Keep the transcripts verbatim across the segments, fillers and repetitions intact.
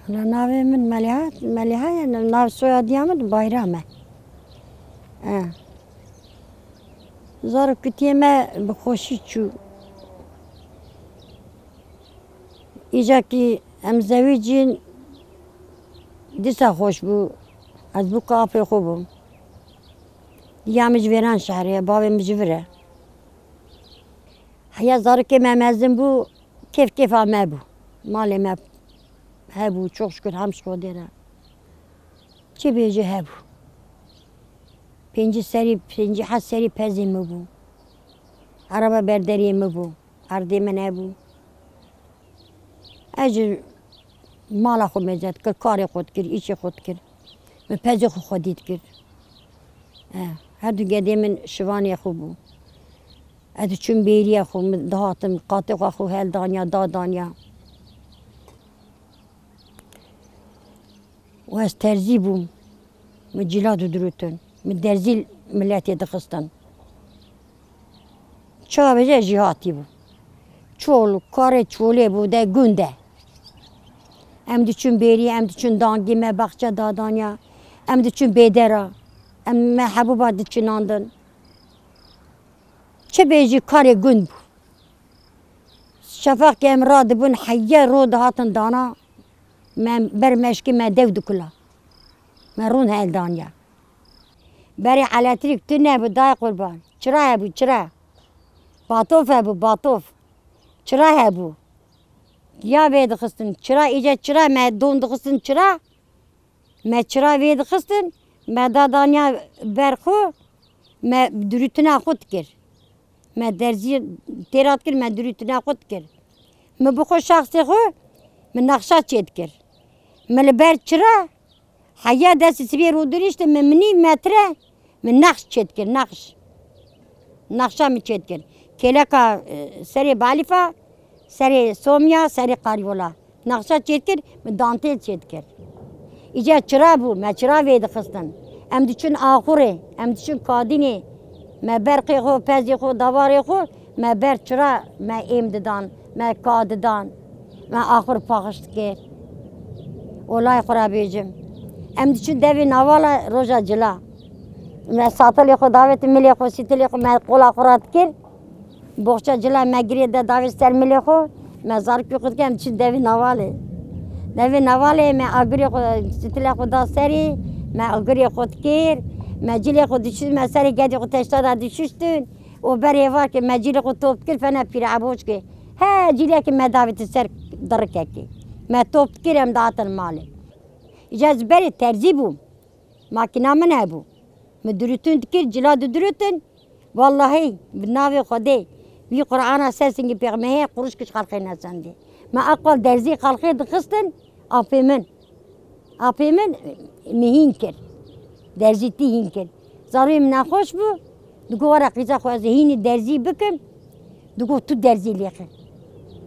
Li navê min Meliha, Meliha ye, nav soyadiya min Bayram e. E. Zarokîtiyê me bi xweşî çû. Îca kî em zewicîn, dîsa xweş bû. Ez bûka apê xwe bûm. Diya min ji Vêran şehrê ye, bavê min ji vir e. Heya zarokê me mezin bû, kêf kêfa me bû. Malê me hebû, çok şükür hem ji Xwedê re. Çi bêjî hebû. Pêncî serî, pêncî heft serî pezê min bû. Ereba berderiyê min bû. Erdê min hebû. Ez ji mala xwe meze dikir, karê xwe dikir, îşê xwe dikir. Min pezê xwe xwedî dikir. Eh, her du gedê min şivanê xwe bû. Ez diçûm bêriya xwe, min dihatim, qatê xwe xwe heldaniya, dadaniya. Û ez terzî bûm. Min cîla didirûtin. Min derzî miletê dixistin. Çawa bêje jî hatî bû. Çol, karê çolê bû de gund e. Em diçûn bêrî, em diçûn dangî, me baxçe dadaniya. Em diçûn bêdera. Em me hebûba diçinandin. Çi bêjî karê gund bû. Şefaq ke em radibûn heye ro dihatin dana. Me ber meşkî me dew dikula. Me rûn heldaniya. Berê elektrik tune bû dayê qurban. Çira hebû, çira. Batof hebû, batof. Çira hebû. Ya vê dixistin çira, îca çira me don dixistin çira. Me çira vê dixistin, me dadaniya ber xwe, me dirûtina xwe dikir. Me derzî têra dikir, me dirûtina xwe dikir. Min bi xwe şexsê xwe, min nexşa çêdikir. Min li ber çira, heya destê sibê rûdiniştin, min minî metre, min nexş çêdikir, nexş. Nexşa min çêdikir. Kêleka, e, serê balîfa, serê somya, serê qaryola. Nexşa çêdikir, min dantêl çêdikir. Îca çira bû, me çira vê dixistin. Em diçûn axurê, em diçûn kadînê. Me berqê xwe, pezê xwe, davarê xwe, me ber çira, me êm didan, me ka didan. Me axur paxiş dikir. Olay xwe ra bêjim. Em diçûn devê navala roja cila. Me satilê xwe davêtin, milê xwe, sîtilê xwe, me qola xwe ra dikir. Boxça cila me girê de davêt ser milê xwe, me zarokê xwe dikir, em diçin devê navalê. Devê navalê me agirê xwe, sîtilê xwe da serî, me agirê xwe dikir, me cilê xwe dişûst, me serê gedê xwe teşta da dişûstin û berê var ke me cilê xwe top dikir, fena pîre eboçkê. He cilekê me davêtin ser dirikekê. Me top dikir, em dihatin malê. Îca ez berê terzî bûm. Makîna min hebû. Min dirûtin dikir, cila didirûtin. Wellahî, bi navê Xwedê, vî Qur'ana ser singî pêxemê heye, quruşkiş xelqê nesendî. Me aqal derzî xelqê dixistin, apê min. Apê min, min hîn kir. Derzîtî hîn kir. Zarûyê min nexweş bû. Digot, were qîza xwe, ez ê hînî derzî bikim. Digot, tu derzî lêxe.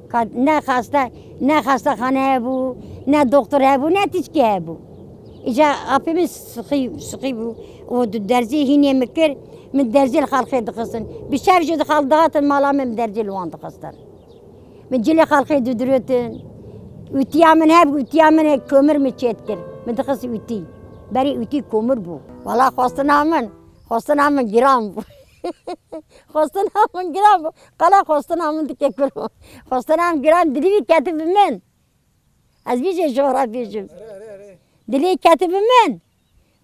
Ka ne xasta, ne xastaxane hebû, ne doktor hebû, ne tişkî hebû. Îca apê min sixî, sixî bû. Û di derzî hînê min kir, min derzî li xalqê dixistin. Bi şev jî di xal dihatin mala min, min derzî li wan dixistin. Min cilê xalqê didirûtin. Ûtiya min hebû, ûtiya min komir min çêdikir. Min dixist ûtî. Berî ûtî komir bû. Wala xwestina min, xwestina min giran bû. Xwestina min giran bû. Qala xwestina min dike kuro. Xwestina min giran dilî wî ketibi min. Ez vî jê ji xwe re bêjim. Dilê ketibi min.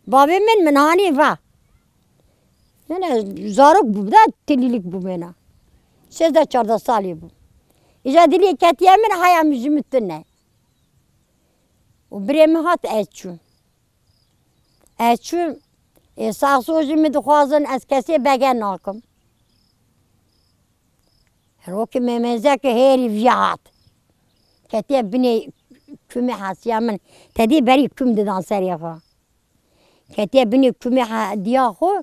Bavê min min hanî va. Nene zarok bû, da tilîlik bû mena. Sêzdeh çardeh salî bû. Îja dilê ketiye min, haya min ji min tune. Û birê min hat, ez çûm. Ez çûm, ê saxso ji min dixwazin, ez kesê bege nakim. Rokê me mezeke hêrî viya hat. Ketiye binê kumê hesiya min. Tedî berî kum didan serê xwe. Ketiye binê kumê he-, diya xwe,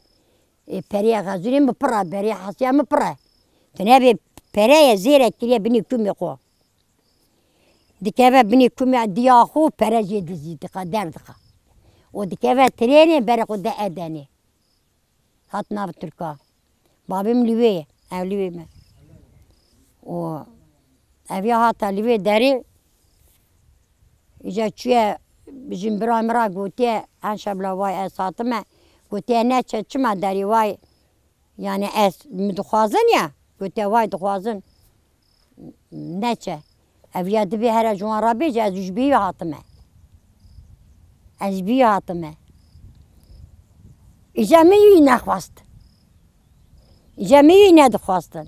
ê, perê xezûrê min pir e, berê hesiya min pir e. Tu nebê pere ye zêre kiriye binê kumê xwe. Dikeve binê kumê diya xwe, pere jê dizî dike, derdixe. Û dikeve trênê, berê xwe de edenê. Hat nav Tirka. Babê min li wê ye, ev li wê me. Û ev ya hata li wê derê, Îca çûye, ji birayê min re gotiye, enşebla vay ez hatime. Gotiye neçe, çima derî vay, yani ez, min dixwazin ya. Gotiye vay dixwazin neçe. Ev ya dibê here ji wan re bêje, ez ji bî hatime. Ez ji bî hatime. Îca min wî nexwest. Îca min wî nedixwestin.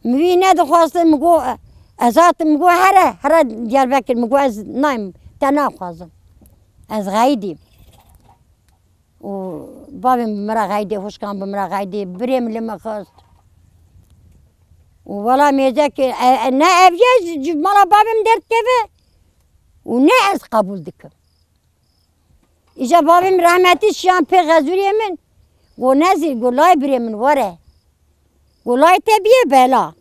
Min wî nedixwestin, min got, ez hatim, min got, here, here Diyarbekir, min got, ez nayim, te naxwazim. Ez xeyidîm. Û bavê min bi min re xeyidê, xwişkan bi min re xeyidê, birê min li min xist. Û wela mêzekê, e, e, ne ev ye ji, ji mala bavê min derdikeve û ne ez qebûl dikim. Îca bavê min rehmetî şiyan pê xezûrê min. Go nezî, go layê birê min were. Go layê te biyê bela.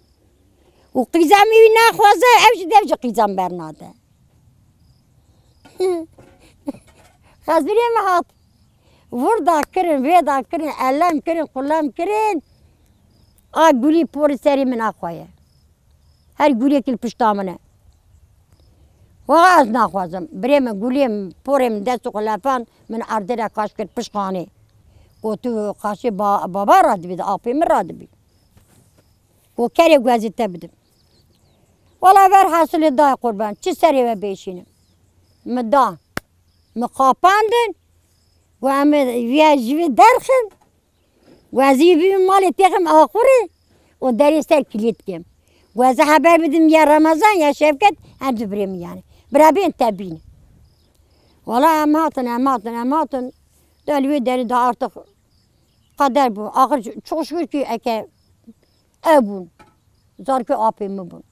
Û qîza min wî naxwaze, ev jî dev ji qîza min bernade. Xezûrê min hat. Vir da kirin, vê da kirin, elem kirin, qulem kirin. A gulî porî serî min axwaye. Her guliyekî li pişta min e. Waxa ez naxwazim. Birê min guliyê min, porê min dest û xulefan min erdê re kaş kir pişt xanê. Got tu kaşê ba-, baba radibî, di apê min radibî. Got kerê ku ez ê te bidim. Wala ver hasilê dayê qurban. Çi serê we bêşînim? Min da. Min qapandin. Got em ê vîya ji vî derxin. Got ez ê bibim malê têxim axurê û derê ser kilît kim. Got ez ê heber bidim ya Remezan ya Şevket, em du birê min yani. Bira bên te bînin. Wala em hatin, em hatin, em hatin. De li wê derê de artık qeder bû. Axir çok şükür ki eke ew bûn. Zarokê apê min bûn.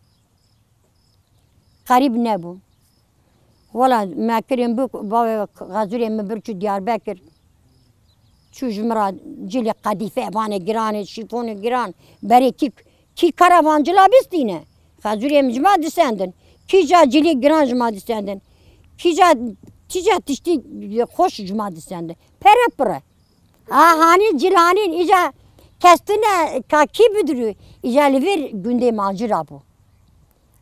Qerîb nebû. Wela me kirin bûk, bavê xezûrê min bir çû Diyarbekir. Çû ji min re cilê qedîfe, vanê giran e, şîfonê giran. Berê kî, kî kara van cila bistîne? Xezûrê min ji ma disendin. Kîja cilê giran ji ma disendin. Kîja, kîja tiştî xweş ji ma disendin. Pere pire. Ha, hanî cilanîn, îca kes tune ka kî bidirû, îca li vir gundê macira bû.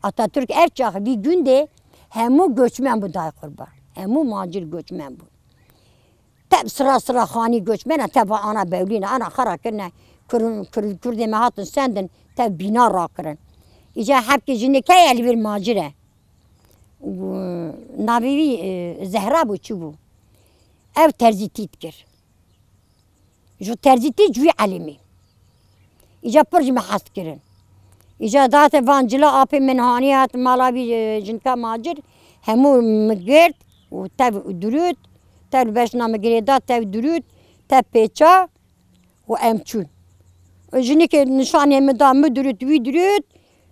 Atatürk ev çax vî gundê hemû göçmen bû dayê qurban. Hemû macir göçmen bû. Tev sira sira xanî göçmen e, tev ana Bewlîn e, ana xera kirine, Kur-, Kur-, Kurdê me hatin sendin, tev bîna rakirin. Îca hebkê jinê keye li vir macir e. Û navê wî, e, Zehra bû, çi bû? Ev terzîtî dikir. Ji terzîtî ji wî elîmî. Îca pir ji me hez kirin. Îca date van cila apê min hanî hat mala vî, e, jinka macir hemû min girt û tev dirût, tev li beşna min girêda, tev dirût, tev pêça û em çûn. Jinikê nişanê min da, min dirût, wî dirût.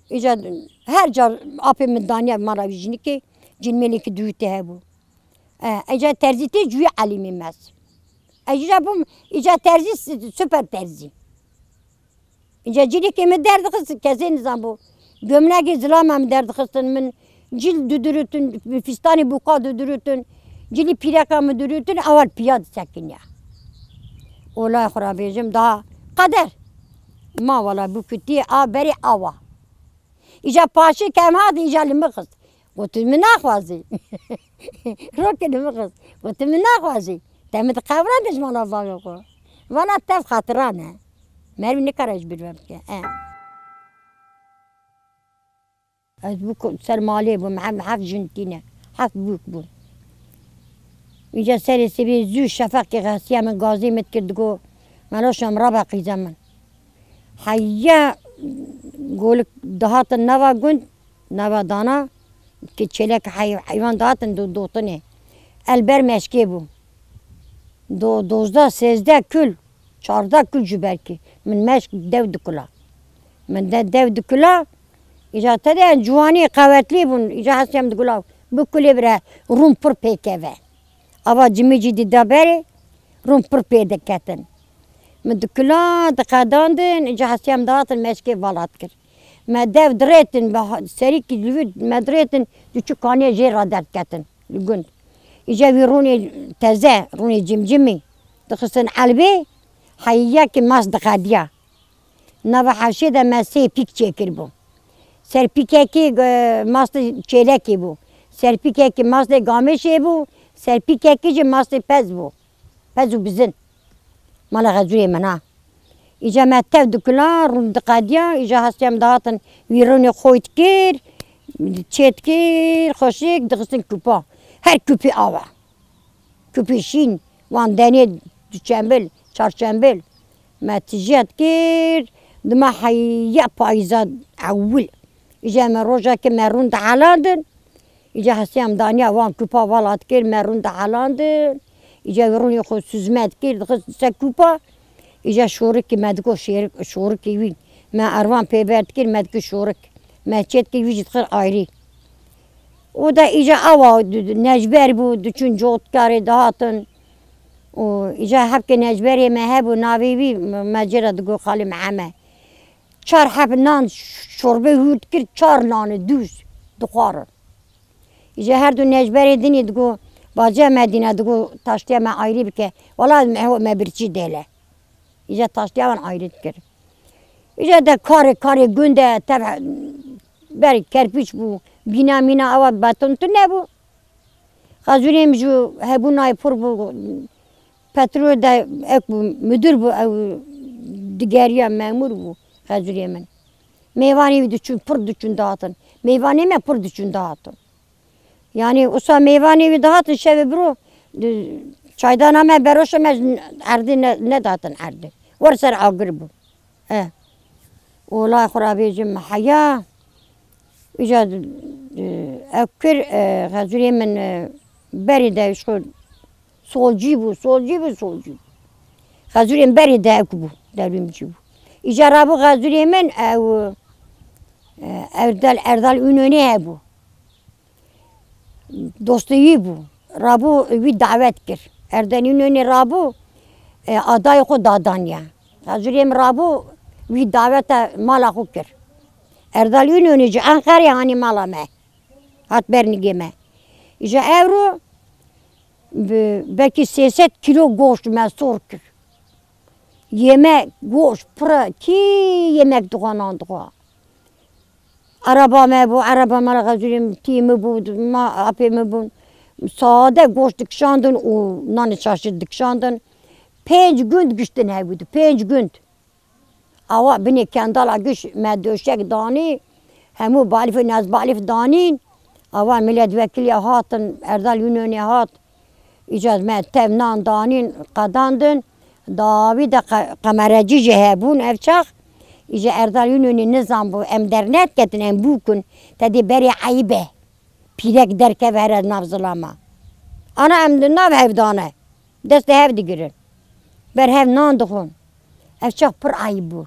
Îca her car apê min daniye mala vî jinikê, cînmêlekî dirûtê hebû. E, îca terzîtî ji wî elîmî mez. Ez îca bûm, îca terzî s-, super terzî. Îca cîrîkê min derdixist, kesê nizanbû. Gömlekê zilama min derdixistin, min cil didiritin, fîstanê bûka didiritin, cilî pîreka min diritin, ewa li piya disekiniya. Olay xwe ra bêjim, daha qeder. Ma wala bikutî a berê awa. Îca paşê ke em hatin, îca li min xist. Gotin, "Min naxwazî." Rokê li min xist. Gotin, "Min naxwazî. Te min diqewirandin ji mala bavê xwe." Vana tev xatiran e. Merivî nikare ji bîr ve bike. E. Ez bûk ser malê bûm, hem heft jin tîne. Heft bûk bûn. Îca serê sibê zû şefeqê xesiya min gazê min dikir, digo, "Meloşa min rabe qîza min." Heya golik dihatin nava gund, nava dana, ki çêlek hey-, heywan dihatin do-, dotinê. El ber meşkê bû. Do-, dozdeh, sêzdeh kul, çardeh kul jû belkî. Min meşk dev dikula. Min de dev dikula, îca te de ciwanî qewetlî bûn, îca hesiyem dikula. Bi kulê bire rûn pir pêkeve. Ava cimî cî dida berê, rûn pir pê diketin. Min dikula, diqedandin, îca hesiyem dihatin meşkê vala dikir. Me dev dirêtin, bi ha-, serîkî li vir me dirêtin, diçû kaniyê jê re derdiketin, li gund. Îca wî rûnê teze, rûnê cimcimî, dixistin elbê, heyiyekî mast diqediya. Nava hewşê de me sê pîk çêkiribû. Ser pîkekî, e, mastê çêlekê bû. Serpîkekî mastê gamêşê bû, serpîkekî jî mastê pez bû. Pez û bizin. Mala Xezûrê min ha. Îca me tev dikilan, rûn diqediyan, îca hestê em dihatin wî rûnê xwe dikir, çê dikir, xweşik, dixistin kupa. Her kupî ava. Kupî şîn, wan denê du çembil, çar çembil. Me tijî dikir, dima heya payîza ewil. Îca me rojekê me rûn dihelandin. Îca hestê em daniya wan kupa vala dikir, me rûn dihelandin. Îca wî rûnê xwe süzme dikir, dixist ser kupa. Îca şorikî me digot şêrik, şorikî wî. Me ervan pê ber dikir, me dikir şorik. Me çê dikir, wî jî dixir ayrî. Û de îca awa d-, d-, necber bû, diçûn cotkarê dihatin. Û îca hebkê necberê me hebû, navê wî me, me cê re digot Xalî Miheme. Çar heb nan ş-, şorbê hûr dikir, çar nanê dûz dixwarin. Îca her du necberê dinê digot, bace Medîne digot, taştiya me ayrî bike. Wela me, me birçî dêle. Îca taştiya wan ayrî dikir. Îca de karê, karê gund e, tev berî kerpîç bû, bîna mîna awa beton tune bû. Xezûrê min jî hebû nayê pir bû, petrol de ek bû, müdür bû, ew digeriya memûr bû Xezûrê min. Mêvanê wî diçûn, pir diçûn dihatin. Mêvanê me pir diçûn dihatin. Yanî wisa mêvanê wî dihatin şevê biro, çaydana me, beroşa me erdê ne-, nedatin erdê. Wer ser agir bû. E. Olay xwe ra bêjim heya. Îca, e, ew kir, e, Xezûrê min, e, berê de ji xwe solcî bû, solcî bû, solcî bû. Xezûrê min berê de ew bû, dewrîmcî bû. Îca rabû Xezûrê min ew, e, Erdal, Erdal Ünönü hebû. Dostê wî bû. Rabû wî dawet kir. Erdal Ünönü rabû, e, adayê xwe dadaniya. Xezûrê min rabû wî daweta mala xwe kir. Erdal Ünönü ji Enqerê hanî mala me. Hat bernigê me. Îja ewro bi-, belkî sê sed kîlo goşt me sor kir. Yemek, goşt, pire, kî yemek dixwe, nan dixwe. Ereba me bû, ereba me re Xezûrê min tî min bû, ma apê min bûn. Sade goşt dikişandin û nanê çarşî dikişandin. Pênc gund giştin hebû di, pênc gund. Awa binê kendala giş me döşek danî, hemû balîf û nezbalîf danîn. Awa milletvekiliya hatin, Erdal Ünönü hat. Îca me tev nan danîn, qedandin. Dawî de qe-, qemerecî jî hebûn ev çax. Îca Erdal Ünönü nizan bû, em dernedketin, em bûkun. Te dê berê eyb e. Pîrek derkeve here nav zilama. Ana em di nav hev dane. Destê hev digirin. Ber hev nan dixwin. Ev çax pir eyb bû.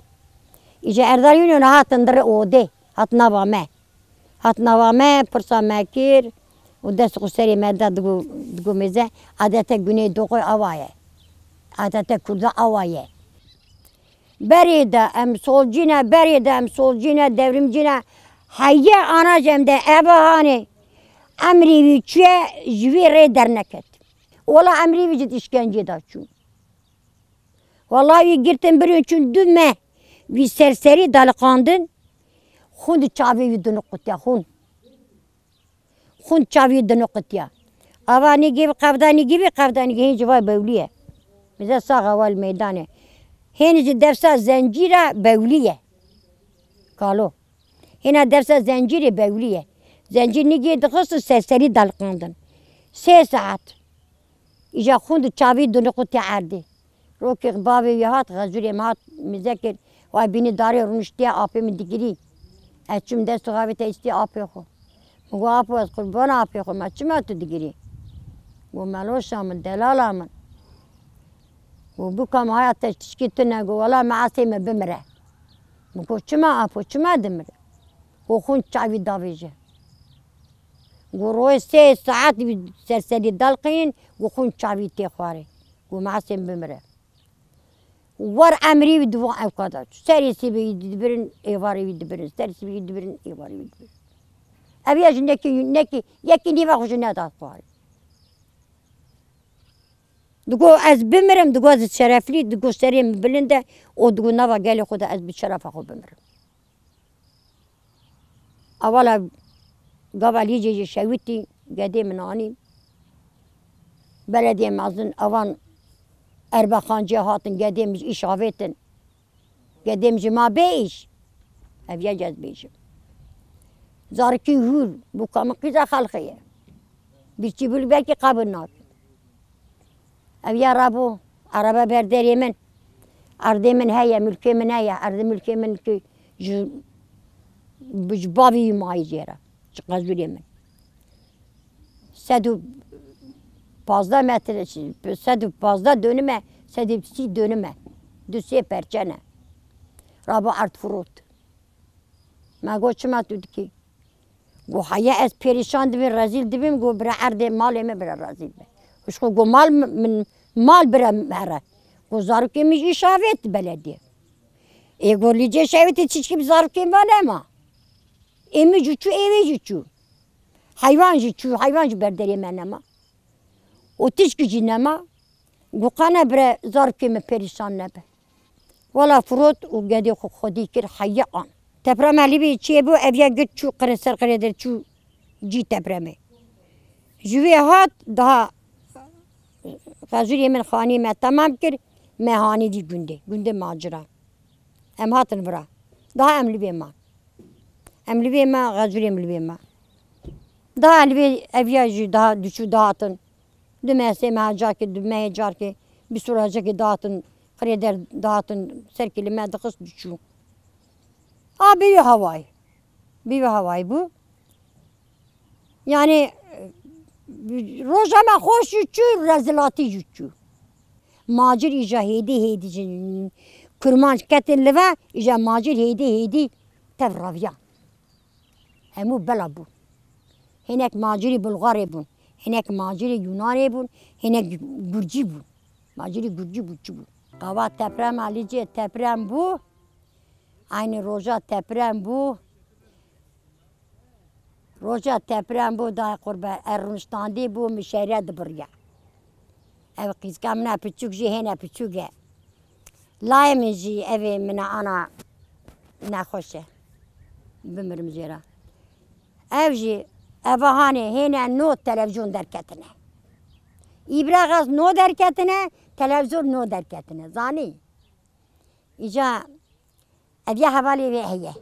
Îca Erdal Ünönü hatin dire odê. Hat nava me. Hat nava me, pirsa me kir û dest xwe serê me da digo, digo mêze, adete Güneydoğu awa ye. Adete Kurda awa ye. Berê de em solcî ne, berê de em solcî ne, devrimcî ne. Heye ana jî em de eve hanê. Emrê wî çûye, ji vê rê derneket. Wela emrê wî jî di îşkencê de çû. Wela wî girtin birin çûn du meh. Wî serserî daliqandin. Xûn di çavê wî diniqutiya, xûn. Xûn çavî diniqutiya. Ava nîgî bi qevda nîgî bi qevda nîgî hîn civay bewlî ye. Bize sax ewel meydanê. Hênî jî dersa zencîra bewlî ye. Kalo. Hêna dersa zencîrê bewlî ye. Zencîr nîgê dixistin serserî daliqandin. Sê saet. Îja xûn di çavî diniqutiya erdê. Rokê bavê wî hat, Xezûrê me hat, mize kir, way bînî darê rûniştiye apê min digirî. Ez çûm dest û xavê te îstî apê xwe. Min got, apo ez qurbana apê xwe me, çima tu digirî? Got, meloşa min, delala min. Got, bûka min haya te tişkî tune, got, wela me asê me bimire. Min got, çima apo, çima dimire? Got, xûn çavî davêje. Got, royê sê saet wî serserî dalqînin, got, xûn çavî tê xwarê. Got, me asê min bimire. War emrî wî di van ewka de çû. Serê sibê wî dibirin, êvarê wî dibirin. Serê sibê wî dibirin, êvarê wî dibirin. Ev ya ji nekî, nekî, yekî nîva xwe ji neda xwarê. Digo ez bimirim, digo ez şereflî, digo serê min bilind e, û digo nava gelê xwe de ez bi şerefa xwe bimirim. Awala gava lîcê jê şewitî, Gedê min anîn. Belediye mezin evan Erbexancê hatin, gedê min ji îş avêtin. Gedê min ji ma bê îş. Ev ya ez bêjim. Zarikî hûr, bûka min qîza xelxê ye. Birçî bû, belkî qebûl nakin. Ev ya rabû, erebe ber derê min. Erdê min heye, milkê min heye. Erdê milkê min ki ji, ji bavî wî mayî jê re. Ji qezûrê min. Sed û pazdeh metre, sed û pazdeh dönüm e, sed û sî dönüm e. Du sê perçe ne. Rabû erd firot. Me got, çima tu dikî? Got, heye ez perîşan dibim, rezîl dibim, got, bira erdê malê min bira rezîl be. Ji xwe got, mal min, min mal bira here. Got, zarokê min jî şavêt belediye. Ê got, lîcê şevêtê çiçkî bi zarokên van nema. Ê min jî çû, ê wê jî çû. Heywan jî çû, heywan jî ber derê me nema. Û tişkî jî nema. Got, qane bire zarokê min perîşan nebe. Wela firot û gedê xwe xwedî kir, heye an. Teprema Lîbî çêbû, ev ya girt çû qire ser qirê der çû cî tepremê. Ji wê hat daha xezûrê min xanî me temam kir, me hanî dî gundê, gundê macira. Em hatin vira. Daha em li vê man. Em li vê me, xezûrê min li vê me. Daha li vê eviya jî daha diçû dihatin. Du meh, sê meha carkê, du mehê carkê, bîst rojekê dihatin, qirê der dihatin, serkê li me dixist diçû. A bi wî hawayî. Bi wî hawayî bû. Yani, roja me xweş jî çû, rezilatî jî çû. Macir îja hêdî hêdî jî kurmanc ketin li ve, îja macir hêdî hêdî tev raviyan. Hemû bela bûn. Hinek macirî Bulgarê bûn, hinek macirî Yunanê bûn, hinek Gurcî bûn. Macirî Gurcî bû çi bû? Qava teprema Lîcê teprem bû. Eynî roja teprem bû. Roja teprem bû, dayê qurbe, ez rûniştandî bû, min şehre dibiriya. Ev qîzka min e piçûk jî hêne piçûk e. Layê min jî ev ê min e ana nexweş e. Bimirim jê re. Ev jî, eva hanê hêne no televîzyon derketine. Îbreqas no derketine, televîzyon no derketine. Zanî? Îca ev ya hevalê wê heye.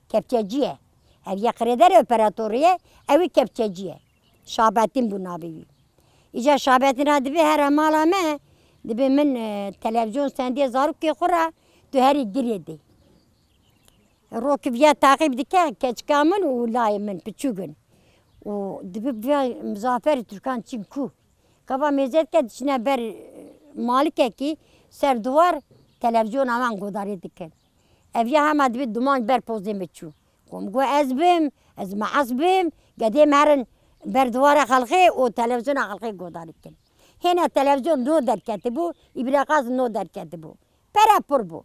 Kepçecî ye. Ev ya qirêder operatorê ye, ew ê kepçecî ye. Şabetin bû navê wî. Îca Şabetin ra dibê here mala me, dibê min, e, televîzyon sendiye zarokê xwe ra, tu herî girê dê. Rokî viya taqîb dike, keçika min û layê min, piçûk in. Û dibê viya mizaferê Tirkan çin ku. Gava mêze dike diçine ber, e, malikekî ser diwar televîzyona wan godarî dikin. Ev ya hema dibê duman ber pozê min çû. Kom got ez bim, ez meas bim, gedê me herin ber diwara xelxê û televîzyona xelxê godarî dikin. Hêna televîzyon no derketibû, îbreqas no derketibû. Pere pir bû.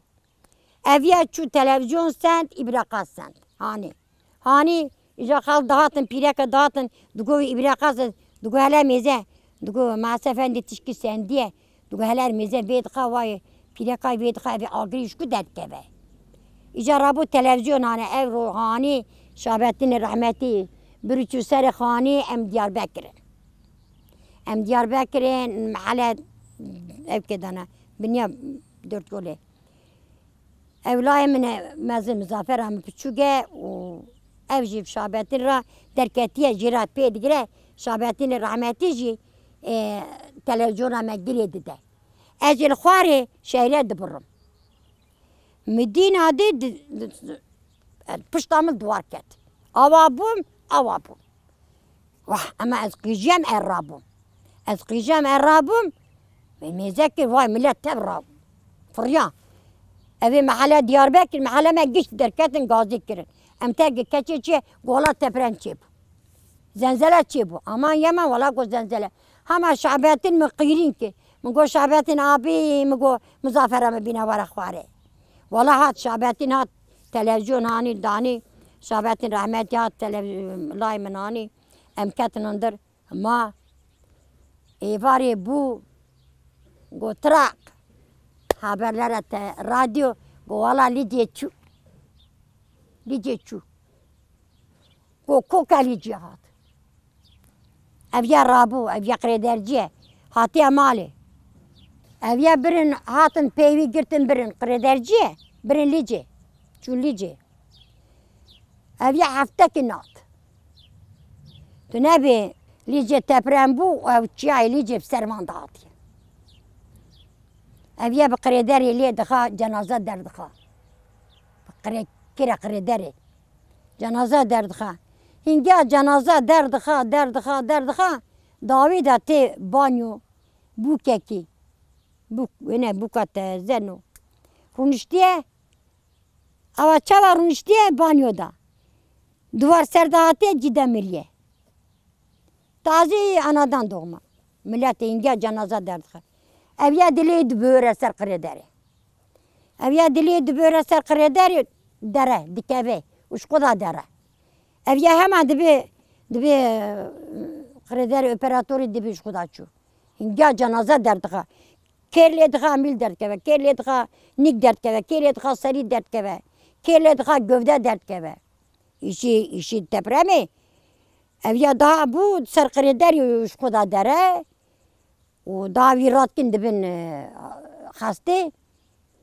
Ev ya çû televîzyon send, îbreqas send. Hanî. Hanî, îja xelk dihatin, pîreke dihatin, digo wî îbreqas e, digo hele mêze, digo Meas Efendî tişkî sendiye, digo hele mêze vê dixa, vay, pîreka vê dixa, evê agirî ji ku derdikeve? Îja rabû televîzyon hane, ev ro hanî, Şabetinê rehmetî, birû çû serê xanî, em Diyarbekir in. Em Diyarbekir in, mehele, ev kê dana, binya Dörtgolê. Ew layê min e, mezin mizafera min piçûk e û ev jî Şabetin ra derketiye, jê ra pê digire. Şabetinê rehmetî jî, e, televîzyona me girê dide. Ez jî li xwarê şehre dibirim. Min dîna dî di, di, di, pişta min diwar ket. Awa bûm, awa bûm. Wah, ema ez qîjiyem, ez rabûm. Ez qîjiyem, ez rabûm. Mêze kir, vay, milet tev rabû. Firiya. Evê mehele Diyarbekir, mehele me giş derketin, gazî kirin. Em terkê keçê çê, gola tepren çêbû. Zenzele çêbû. Aman yema, wala got zenzele. Hema Şabetin min qîrîn kir. Min got, Şabetin abî, min got, mizafera min bîne were xwarê. Wala hat, Şabetin hat, televîzyon hanî danî. Şabetin rehmetî hat, telev-, lay min anî. Em ketin hundir. Ma êvarê bû, got, tiraq. Haberlere te radyo, got, wala Lîcê çû. Lîcê çû. Got, koka Lîcê hat. Ev ya rabû, ev ya qirêdercî ye. Hatiye malê. Ev ya birin, hatin peyvî girtin birin qirêdercî ye. Birin Lîcê. Çûn Lîcê. Ev ya heftekî nat. Tu nebê Lîcê teprem bû û ev çiyayê Lîcê bi ser van dihatiye. Ev ya bi qirêderê lê dixa, cenaze derdixa. Bi qirê-, kira qirêderê. Cenaze derdixa. Hîngiya cenaze derdixa, derdixa, derdixa. Dawî de tê banyo bûkekî. Bûk, wêne bûka te zeno. Rûniştiye. Ewa çawa rûniştiye banyo da. Duvar ser de hatiye cî de miriye. Tazî anadan doğma. Milletê hîngiya cenaze derdixe. Ev ya dilê dibore ser qirê derê. Ev ya dilê dibore ser qirê derê dere, dikeve. Û ji xwe da dere. Ev ya hema dibe, dibe, e, qirê derê operatorî dibe ji xwe da çû. Hîngiya cenaze derdixe. Kêr lê dixa mîl derdikeve, kêr lê dixa nîk derdikeve, kêr lê dixa serî derdikeve, kêr lê dixa gövde derdikeve. Îşî, îşî depremê, ev ya daha bû ser qirê derî û ji xwe da dere û daha wî radkin dibin, e, xestê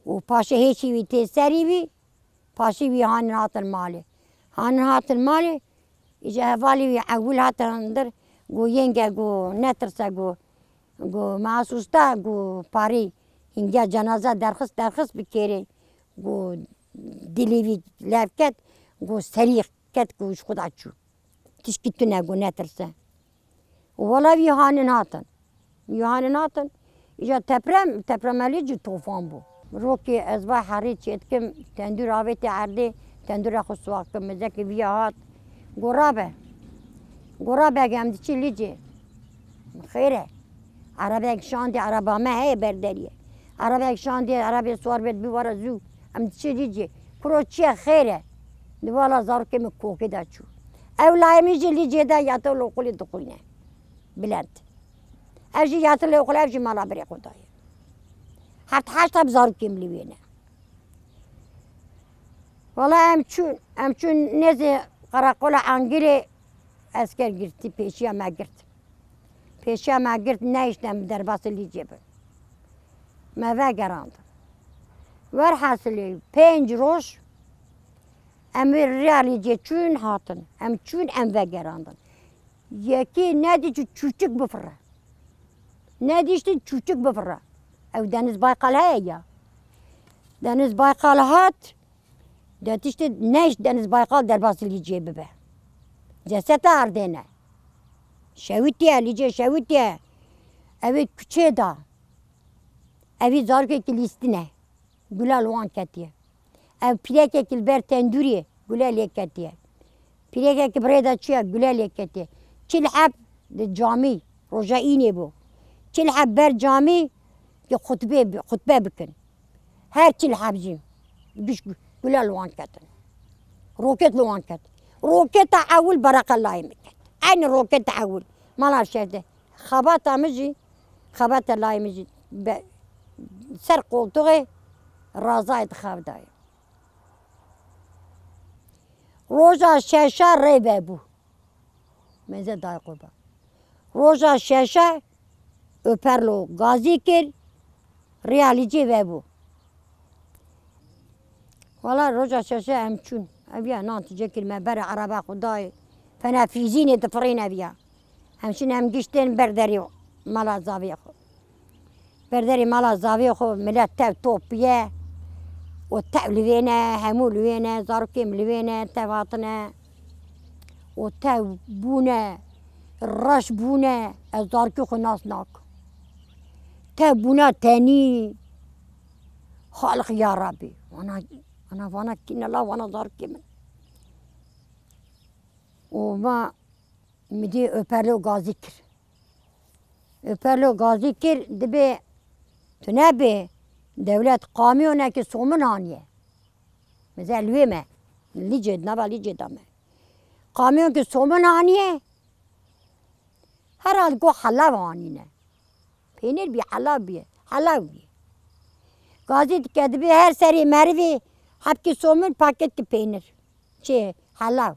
û paşê hêşî wî tê serî wî. Paşî wî hanin hatin malê. Hanin hatin malê, îja hevalî wî ewil hatin dir, got, yenge, got, netirse, got, got, me asûsta, got, parî hîngiya cenaze derxist, derxist bi kêrê, got, dilê wî lev ket, got, serî ket, got, ji xwe da çû. Tişkî tune, got, netirse. Wala wî hanin hatin. Wî hanin hatin. Îja teprem, teprema Lîcê tofan bû. Rokê ez va herî çêdikim, tendûr avêtê erdê, tendûra xwe siwax kim, mizekê vîya hat. Go rabe. Go rabe, em diçî Lîcê. Xêr e. Erebek şandê, ereba me heye berderî ye. Erebek şandê, erebê siwar bê, dibî were zû. Em diçî Lîcê. Kuro çi ye, xêr e. Di wala zarokê min kokê de çû. Ew layê min jî Lîcê de ya te loqulê dixwîne. Bilend. Ev jî ya te loqulê, ev jî mala birê xwe daye. Heft heşt heb zarokê min li wê ne. Wala em çûn, em çûn nêzê qereqola Angirê, esker girtî, pêşiya me girt. Pêşiya me girt, nehiştin em derbasî Lîcê bin. Me vegerandin. Werhasilê pênc roj em wê rêya Lîcê çûn hatin. Em çûn, em vegerandin. Yekî nedî çû çûçik bifire. Nedîştin çûçik bifire. Ew Deniz Baykal heye ya. Deniz Baykal hat, de tiştê nehişt Deniz Baykal derbasî Lîcê bibe. Ceseta erdê ne. Şewitiye, Lîcê şewitiye. Ew ê kuçê da. Evî zarokekî lîstine. Gula li wan ketiye. Ev pîrekekî li ber tendûrê gule lê ketiye. Pîrekekî bi rê de çûye, gule lê ketiye. Çil heb di camî, roja înê bû. Çil heb ber camî ki xutbê bi-, xutbe bikin. Her çil heb jî giş gu-, gule li wan ketin. Roket li wan ket. Roketa ewil bereqe layê min ket. Eynî roketa ewil. Mala şerde. Xebata min jî, xebata layê min jî be-, ser qoltuxê razayê dixev dayê. Roja şeşa rê vebû. Meze dayê qurban. Roja şeşa Öperlo gazî kir, rêya Lîcê vebû. Wala roja şeşe em çûn. Ev ya nan tije kir me berê ereba xwe dayê. Fena fîzînê difirîn ev ya. Em şin em giştên ber derê mala zavê xwe. Ber derê mala zavê xwe milet tev top ye. Û tev li wê ne, hemû li wê ne, zarokê min li wê ne, tev hatine. Û tev bûne, reş bûne, ez zarokê xwe nas nakim. Tev bûne tenî. Xaliq ya Rabbî. Wana, ana vana kîne la, wana zarokê min. Û ma midê Öperlo gazî kir. Öperlo gazî kir, dibê tu nebê dewlet kamyonekî somin aniye. Mesela li wê me, Lîcê, nava Lîcê de me. Kamyonkî somin aniye, herhal go helav anîne. Peynir bî, helav bî, helav bî. Gazî dike, dibê her serê merivê hebkî somin, paketkî peynir. Çi, helav.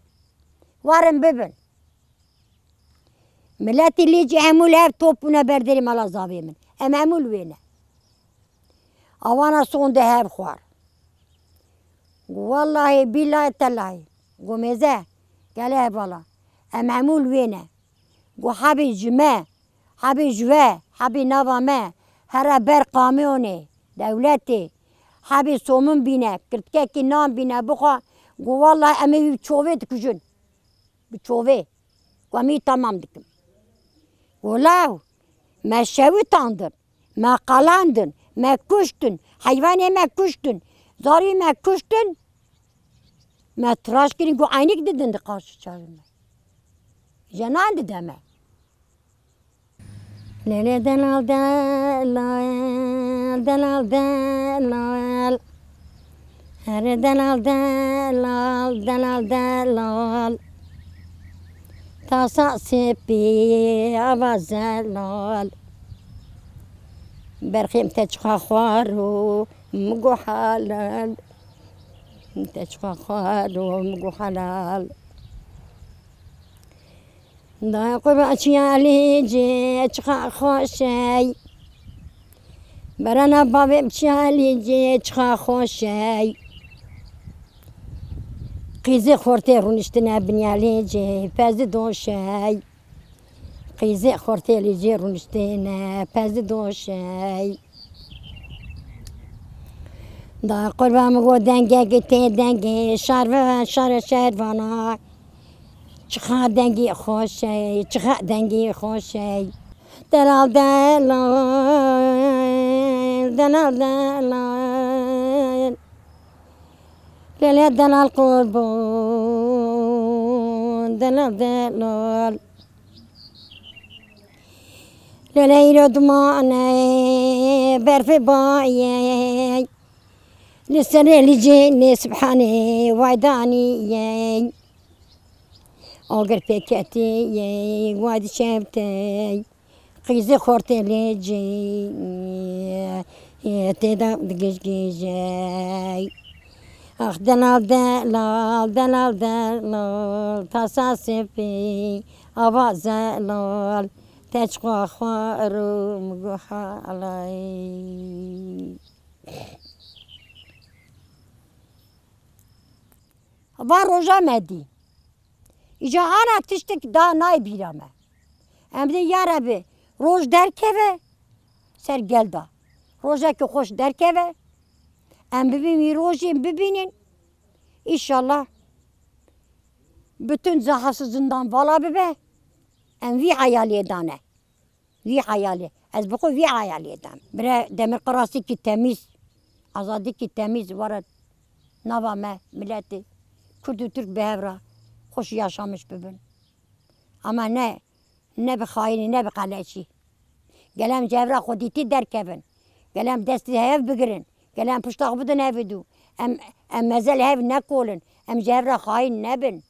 Warin bibin. Miletî lîcî hemû li hev top bûne ber derê mala zavê min. Em hemû li wê ne. Awana sonde hev xwar. Got, wellahî bîllahî tellahî. Got, mêze, gele hevala. Em hemû li wê ne. Got, hebî ji me, hebî ji we, hebî nava me, here ber kamyonê, dewletê, hebî somin bîne, kirtikekî nan bîne, bixwe. Got, wellahî em ê wî bi çovê dikujin. Bi çovê. Got, em wî temam dikim. Got, law, me şewitandin, me qelandin, me kuştin, heywanê me kuştin, zarî me kuştin. Me tiraş kirin, got, eynîk didin di qarşî çavê me. Jenan dide me. Lele delal delal, delal delal. Here delal delal, delal delal. Tasa sepî ava zelal. Berxê min te çiqa xwar û min got helal. Min te çiqa xwar û min got helal. Dayê qurban çiya lîcê çiqa xweş ey. Berana bavê çiya lîcê çiqa xweş ey. Qîzê xortê rûniştine binya lîcê pez di doş ey. Qîzê xortê lîcê rûniştine pez di doş ey. Da qurban min got dengekî tê dengê şerve şere şervana. Çiqa dengî xweş ey, çiqa dengî xweş ey. Delal delal, delal delal. Lele delal qurban, delal delal. Lele îro dimane berfê bayê. Li serê lîcê nê sibhanê way daniyê. Agir pêketiyê way dişewtê. Qîzê xortê lê cê, tê de digijgijey. Ax delal delal, delal delal, tasa sefî, ava zelal, te çiqa xwar û min got helal. Va roja me dî. Îca ana tiştek da nayê bîra me. Em dê ya Rebbi roj derkeve ser gel da. Rojeke xweş derkeve. Em bibîn wî rojê bibînin. Înşallah bütün zahası zindan vala bibe. Em vî hayalê dane. Vî hayalê. Ez bi xwe vî hayalê dem. Bire demirqirasîkî temîz, azadîkî temîz were nava me, miletê Kurd û Tirk bi hev re xweş yaşamiş bibin. Ama ne, ne bi xayinî, ne bi qeleşî. Gel em ji hev re xwedîtî derkevin. Gel em destî hev bigirin. Gel em pişta xwe bidin hev û dû. Em, em meze li hev nekolin. Em ji hev re xayîn nebin.